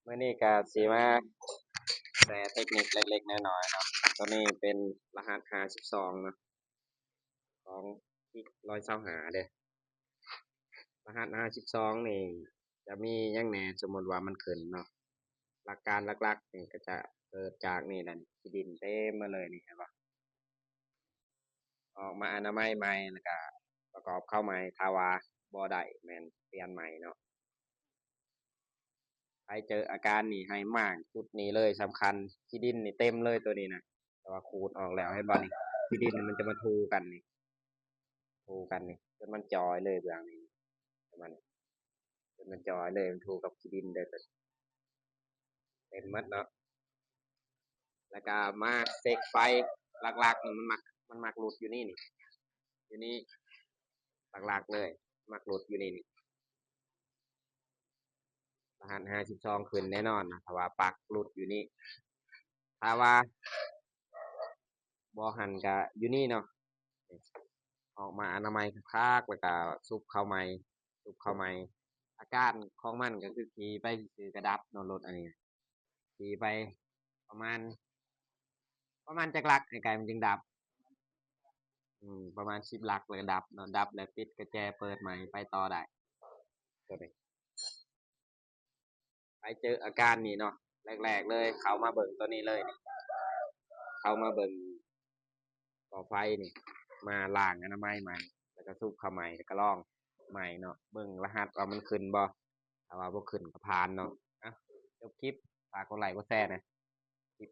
ມື້ນີ້ກະຊິມາແຊເຕັກນິກເລັກໆນ້ອຍໆເນາະ. ໂຕນີ້ເປັນລະຫັດຫ້າສິບສອງເນາະ ຂອງ ຄລິກຮ້ອຍຊາວຫ້າເດ້. ລະຫັດຫ້າສິບສອງນີ້ຈະມີຫຍັງແດ່? ສົມມຸດວ່າມັນຂຶ້ນເນາະ ຫຼັກການຫຼັກໆນີ້ກະຈະເກີດຈາກນີ້ແຫຼະ ຂີ້ດິນເຕັມໝົດເລີຍນີ້ ເຫັນບໍ່? ອອກມາອະນາໄມໃໝ່ ແລ້ວກະປະກອບເຂົ້າໃໝ່. ຖ້າວ່າບໍ່ໄດ້ແມ່ນປ່ຽນໃໝ່ເນາະ. ໃຜເຈີອາການນີ້ໃຫ້ມ້າງຈຸດນີ້ເລີຍ ສຳຄັນ. ຂີ້ດິນນີ້ເຕັມເລີຍໂຕນີ້ນະ ແຕ່ວ່າຂູດອອກແລ້ວ ເຫັນບໍ່ນີ້? ຂີ້ດິນນີ້ມັນຈະມາຖູກັນນີ້ ຖູກັນນີ້ ຈົນມັນຈ່ອຍເລີຍເບື້ອງນີ້ ເຫັນບໍ່ນີ້? ຈົນມັນຈ່ອຍເລີຍ ມັນຖູກັບຂີ້ດິນເລີຍ ເຕັມໝົດເນາະ. ແລ້ວກະມາເຊັກໄຟ ຫຼັກໆນີ້ມັນມັກ ມັນມັກຫຼຸດຢູ່ນີ້ນີ້ ຢູ່ນີ້ ຫຼັກໆເລີຍ ມັກຫຼຸດຢູ່ນີ້ນີ້. ລະຫັດຫ້າສິບສອງຂຶ້ນແນ່ນອນນະ ຖ້າວ່າປັກຫຼຸດຢູ່ນີ້. ຖ້າວ່າບໍ່ຫັ້ນກະຢູ່ນີ້ເນາະ. ອອກມາອະນາໄມຄັກໆ ແລ້ວກະຊຸບເຂົ້າໃໝ່ ຊຸບເຂົ້າໃໝ່. ອາການຂອງມັນກະຄືຂີ່ໄປຊື່ໆກະດັບເນາະ ລົດອັນນີ້. ຂີ່ໄປປະມານ ປະມານຈັກຫຼັກ ອ້າຍໄກ່ ມັນຈຶ່ງດັບ? ອືມ ປະມານສິບຫຼັກແລ້ວກະດັບເນາະ. ດັບແລ້ວປິດກະແຈເປີດໃໝ່ ໄປຕໍ່ໄດ້. ໂຕນີ້ ໃຜເຈີອາການນີ້ເນາະ ແລກໆເລີຍ ເຂົ້າມາເບິ່ງໂຕນີ້ເລີຍນີ້ ເຂົ້າມາເບິ່ງ ກໍໄຟນີ້ ມາລ້າງອະນາໄມໃໝ່ ແລ້ວກະຊຸບເຂົ້າໃໝ່ ແລ້ວກະລອງໃໝ່ເນາະ ເບິ່ງລະຫັດວ່າມັນຂຶ້ນບໍ່. ຖ້າວ່າບໍ່ຂຶ້ນກະຜ່ານເນາະ. ອ່ະ ຈົບຄລິບ ຝາກກົດໄລກົດແຊແດ່.